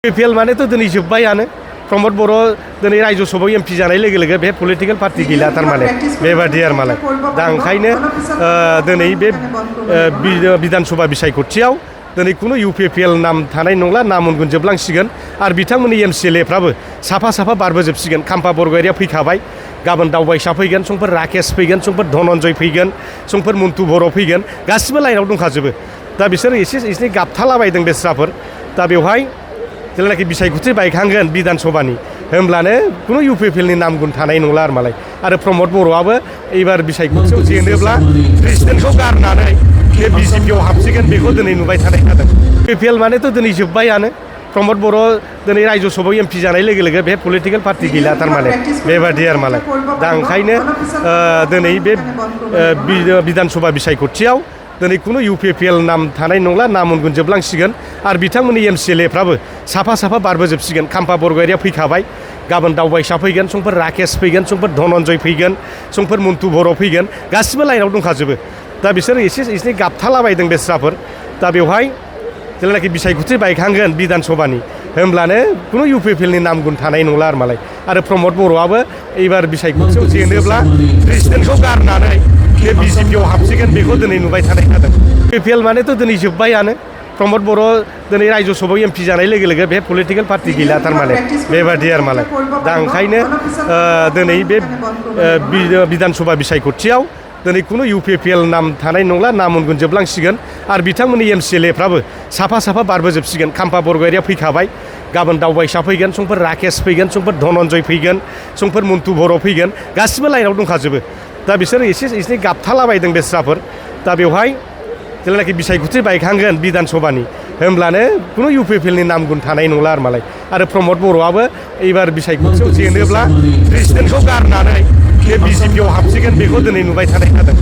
UPPL माने तो दिनै जोब्बायानो रमद बर'आ दिनै राज्यसभायाव एमपि जानाय लोगो लोगो बे पलिटिकल पार्टी गैला थारमाने बेबादि आरो मालाय दा ओंखायनो दिनै बे बिधानसभा बिसायख'थियाव दिनै खुनु UPPL नाम थानाय नंला नाम उनगुन जोबलांसिगोन आरो बिथांमोननि MCLA फ्राबो साफा साफा बारबोजोबसिगोन खाम्फा बरगयारिया फैखाबाय गाबोन दावबायसा फैगोन समफोर राकेश फैगोन समफोर धनन्जय फैगोन समफोर मन्टु बर' फैगोन गासिबो लाइनाव दंखाजोबो दा बिसोर एसे गाबथालाबायदों बेस्राफोर दा बेवहाय जेब्लानाखि बिसायख'थि बायखांगोन बिधानसभानि होमब्लानो खुनु UPPLनि नाम गुन थानाय नंला आरो मालाय आरो प्रमद बर'आबो एबार बिसायख'थियाव जेनोब्ला प्रेसिडेन्टखौ गारनानै बे BJPआव हाबसिगोन बेखौ दिनै नुबाय थानाय जादों UPPL माने तो दिनै जोब्बायानो प्रमद बर'आ दिनै राज्यसभायाव एमपि जानाय लोगो लोगो बे पलिटिकल पार्टी गैला थारमाने बेबादि आरो मालाय दा ओंखायनो दिनै बे बिधानसभा बिसायख'थियाव दिनै खुनु UPPL नाम थानाय नंला नाम उनगुन जोबलांसिगोन आरो बिथांमोननि MCLA फ्राबो साफा साफा बारबोजोबसिगोन खाम्फा बरगयारिया फैखाबाय गाबोन दावबायसा फैगोन समफोर राकेश फैगोन समफोर धनन्जय फैगोन समफोर मन्टु बर' फैगोन गासिबो लाइनाव दंखाजोबो दा बिसोर एसे गाबथालाबायदों बेस्राफोर दा बेवहाय जेब्लानाखि बिसायख'थि बायखांगोन बिधानसभानि होमब्लानो खुनु UPPLनि नाम गुन थानाय नंला आरो मालाय आरो प्रमद बर'आबो एबार बिसायख'थियाव जेनोब्ला प्रेसिडेन्टखौ गारनानै बे BJPआव हाबसिगोन बेखौ दिनै नुबाय थानाय जादों UPPL माने तो दिनै जोब्बायानो प्रमद बर'आ दिनै राज्यसभायाव एमपि जानाय लोगो लोगो बे पलिटिकल पार्टी गैला थारमाने बेबादि आरो मालाय दा ओंखायनो दिनै बे बिधानसभा बिसायख'थियाव दिनै खुनु UPPL नाम थानाय नंला नाम उनगुन जोबलांसिगोन आरो बिथांमोननि MCLA फ्राबो साफा साफा बारबोजोबसिगोन खाम्फा बरगयारिया फैखाबाय गाबोन दावबायसा फैगोन समफोर राकेश फैगोन समफोर धनन्जय फैगोन समफोर मन्टु बर' फैगोन गासिबो लाइनाव दंखाजोबो दा बिसोर एसे गाबथालाबायदों बेस्राफोर दा बेवहाय जेब्लानाखि बिसायख'थि बायखांगोन बिधानसभानि होमब्लानो खुनु UPPLनि नाम गुन थानाय नंला आरो मालाय आरो प्रमद बर'आबो एबार बिसायख'थियाव जेनोब्ला प्रेसिडेन्टखौ गारनानै बे BJPआव हाबसिगोन बेखौ दिनै नुबाय थानाय जादों।